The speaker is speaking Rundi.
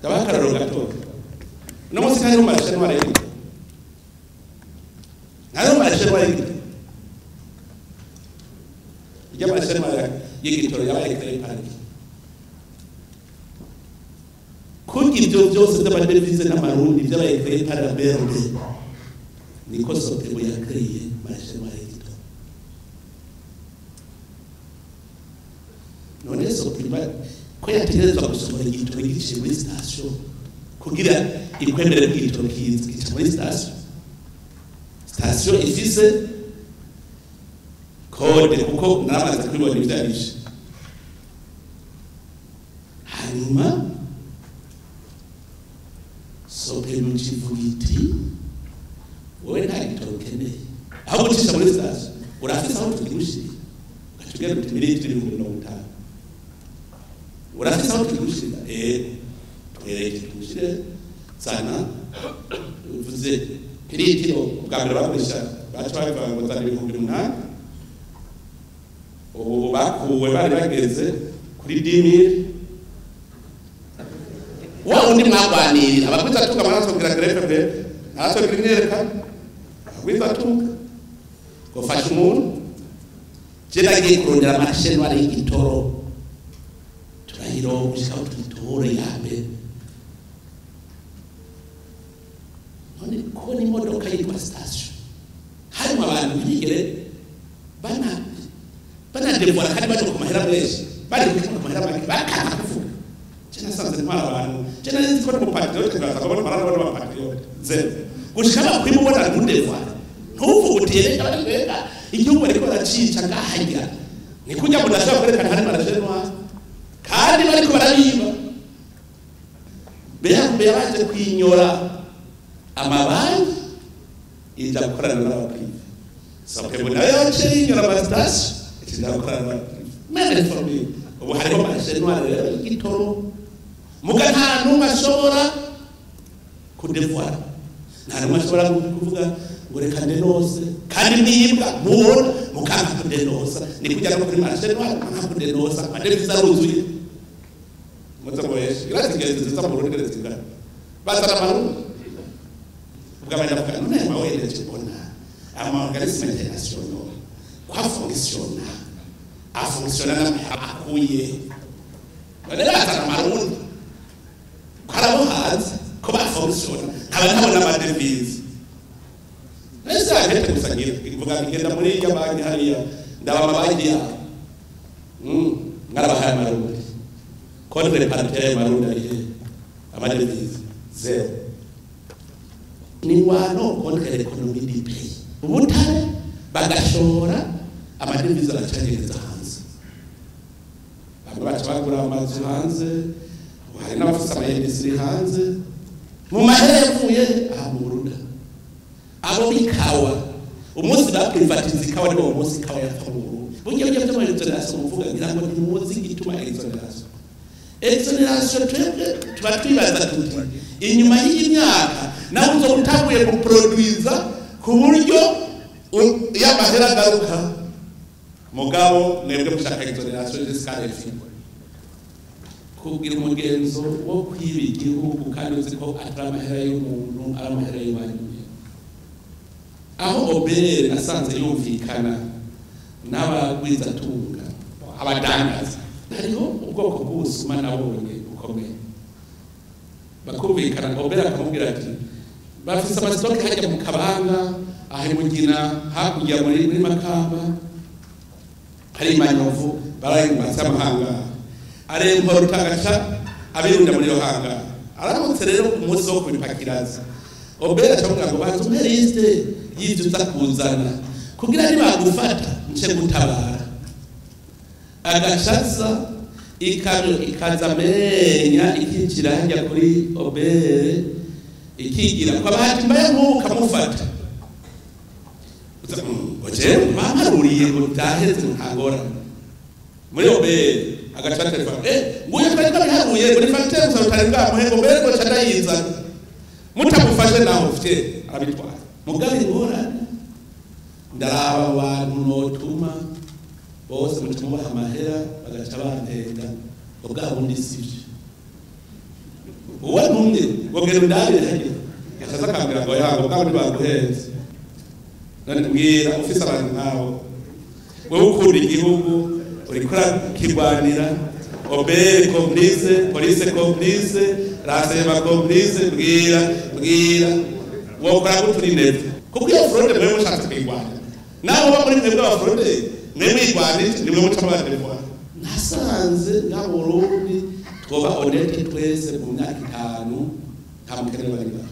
Ndabakararo gatoka no munsi kandi mu marché noir y'igitoro, nta marché noir y'igitoro, ijya marché noir y'igitoro yabaye créé par kuko ibyo byose by'amadevize n'amarundi byabaye créé par la BRD, niko Sopebu yakreye marché noir y'igitoro. None Sopebu ko yategerezwa gusohora igitoro giciye muri station kugira ikwemere ko igitoro kiza gica muri station, station ifise code kuko naramaze kubibona ivyabishe. Hanyuma Sopebu kivuga iti wowe nta gitoro ukeneye, aho gucisha muri station urafise aho tukigushira, ugaca uti miliyoni 50,000 urafise aho tukigushira, twereke tugushire sana uvuze litiro bwa mbere bakoresha baca babivuga ngo zana 8,000, ubu bakuwe bari bageze kuri 10,000. Wa undi mwagwanirira abagwiza tunga marasogira greffe arasogira imyereka abagwiza tunga gufasha umuntu. Je nagiye kurondera marché noir y'igitoro turahiro gushika aho tuyitore ya mbere. None ko n'imodoka yitwa station harimo abantu ntibigere banadevora kandi baje ku mahera menshi, bari ku mahera make bakanga kuvuga. Je nasanze ntwara abantu, je nari nzi ko ndi umupatriote nkaza kubona marara n'abapatriote zero gushika bakwimubona ntudevora ntuvuge uti reka bareka igihugu bariko baracica ngahajya ni kujya ngo ndashobora kwerekana hari marché noir kandi bariko barabiba. Beya baje kwinyora amabanki ija gukorana n'abaprive, Sopebu nayo yaciye yinyora amasitasiyo ija gukorana n'abaprive meme formule. Ubu hariho marché noir rero y'igitoro muga nta n'umwe ashobora kudevora, nta n'umwe ashobora kuvuga ngo reka ndenose kandi nibwa mubona mukanga kudenosa ni kujya no kuri marché noir mukanga kudenosa amadevize aruzuye muzaboyesha iratigeze ziza mu Burundi zingana bazana amarundi ubwo none mawereje mbona ama organisme international kwa fonctionna a fonctionna akuye none bazana amarundi karabo hanze ko ba fonctionna nkaba ntabona amadevize. Nese agete gusagira ivuga ngenda muri ya banki hariya ndaba amabanki ya ngarabahaye amarundi contre partie marundi ari amadevize zero ni wano contre l'économie du pays. Ubutare bagashora amadevize aracanyereza hanze, bamwe baca bagura amazu hanze, hari n'abafise amayindustrie hanze mu mahera yavuye aha mu Burundi. Abo bikawa umunsi baprivatiza ikawa niwo munsi ikawa yapfa mu Burundi. Burya burya byo muri exoneration muvuga ngira ngo ntimuzi igituma exoneration. Exoneration twebwe tuba twibaza tuti inyuma y'imyaka nawe uzo utaguye guproduiza ku buryo y'amahera agaruka. Mugabo mwebwe mushaka exoneration jusqu'à l'infini kugira umugenzo wo kwiba igihugu kandi uzi ko atari amahera y'umuntu ari amahera y'iwanyu. Aho Obere nasanze yumvikana n'abagwizatunga abadandaza, hariho ubwoko bw'ubusuma nabonye bukomeye bakumvikana. Obere akamubwira ati bafise amasitoke hajya mu Kabanga aho Mugina hakurya muri Makamba hari Manyovu barayimbatse amahanga arempa rutagaca abirunda muri yo hanga. Aramutse rero ku munsi wo kubipakiraza Obere acamubwira ngo banza umpe liste y'ivyo uza kuzana kugira nibagufata nce gutabara. Agacaza ikamyo ikaza menya ikinjira hajya kuri Obere ikigira kwa bahati mbaya nk'uko kamufata oje bamparuriye ngo byaheze ntangora muri Obere agaca telefone nguye twari twabiharuye ngo ni facture gusa utari bwamuhe ngo mbere ngo ca ndayizana mutamufashe naho fye arabitwara. Mugabe ingorane ndaraba abantu notuma bose muca mubaha amahera bagaca bantenda ngo bwa bundi sivyo. Uwo ntumye ngo genda undabire hariya, akaza akambwira ngo yango bwabo ntibaguhenze. None mbwira, ufise abantu nk'abo, wewe ukunda igihugu, uriko urakirwanira, OBR complice, police complice, renseignement complice, mbwira, mbwira wokora gute uri neza? Kuko iyo fraude mwe mushatse kuyirwanya, naho uba muri mwebwe aba fraude mwe mwirwanije, nimwe muca mubadefora. Nasanze nka Burundi twoba honnête twese, mu myaka 5 nta mukene baribaho.